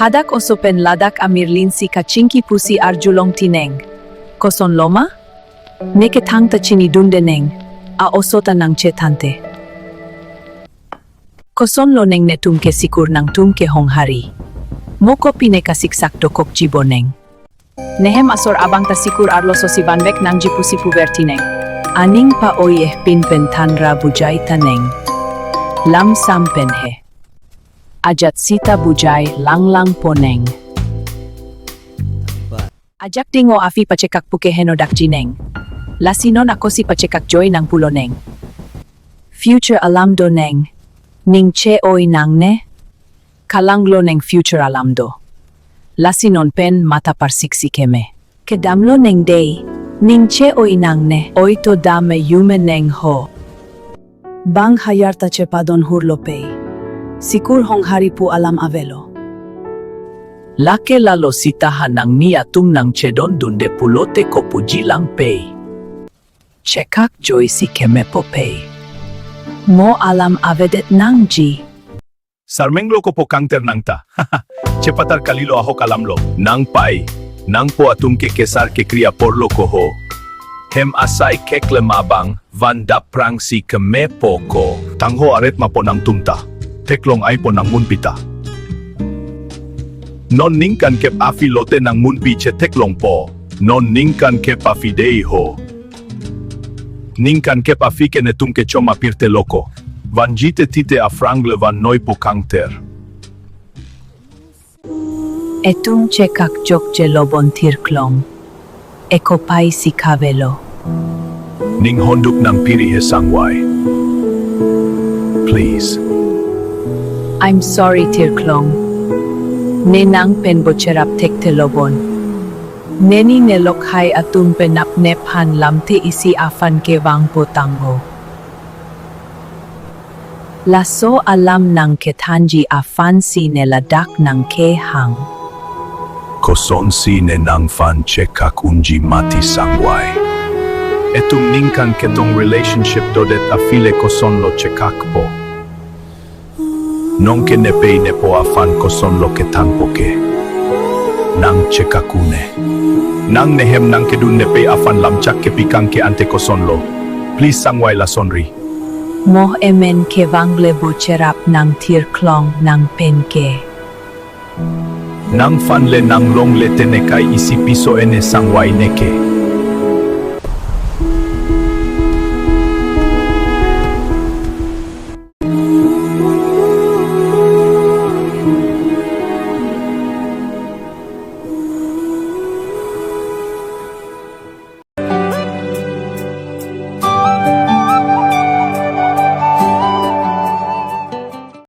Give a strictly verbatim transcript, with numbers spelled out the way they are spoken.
Hadak oso pen ladak amirlinsi kachingki pusi arjulong tineng. Kosonlo ma? Neke thangta chinidunde neng, a oso ta nangchethante. Kosonlo neng netum ke sikur nangtum ke honghari. Mo kopi ne kasiksak dokokjibo neng. Nehem asor abang ta sikur arloso si vanvek nangji pusi puver tineng. Aning pa-oi eh pin pen thanra bujai ta neng. Lamsam pen he. Ajat sita bujai langlangpo neng. Ajak dingo aphi pachekak puke heno dakji neng. Lasi non akosi pachekak joi nangpulo neng. Future alam do neng. Ning che-oi nangne. Kalanglo neng future alam do. Lasi non pen matha parsiksi keme. Kedamlo neng dei. Ning che-oi nangne. Oi to dam me yume neng ho. Bang hayar ta chepadon hurlo pei. Sikur honghari pu alam avelo. Lake lalo sita ha nangni atum nangchedondunde pulote kopuji lang pei. Chekak joisi kemepo pei. Mo alam avedet nangji. Sarmenglo kopo kangter nangta. Chepatar kalilo ahok alamlo. Nang pai. Nangpo atum ke kesar kekri aporlo ko ho. Hem asai keklemabang. Van dap prangsi kemepo ko. Tangho aret mapo nangtumta. Theklong aipo nangmunpita. Non ningkan kep aphi lote nangmunpi chetheklongpo. Non ningkan kep aphi dei ho. Ningkan kep aphi ke netum kechom apirte loko. Vanji te thite aphrang le vannoipo kangter. Etum chekak jokjelo bon thirklong. Eko paisi kavelo. Ning honduk nangpiri he sangvai. Please. I'm sorry thirklong. Ne nang pen bocherap thekthelo bon. Neni ne lokhai atum pen apnephan lamthe isi aphan kevangpo tangho. Laso alam nangkethanji aphansi ne ladak nangkehang. Kosonsi ne nangphan chekak unji mati sangvai. Etum ningkan ketong relationship dodet aphi le kosonlo chekakpo. Nonke nepei nepo aphan kosonlo kethangpo ke. Nang chekak un-e. Nang nehem nangkedun nepei aphan lamchak kepikang ke ante kosonlo. Please sangvai lasonri. Moh emen kevang le bocherap nang thirklong nang pen ke. Nangphan le nanglongle te nekai isi piso ene sangvai neke.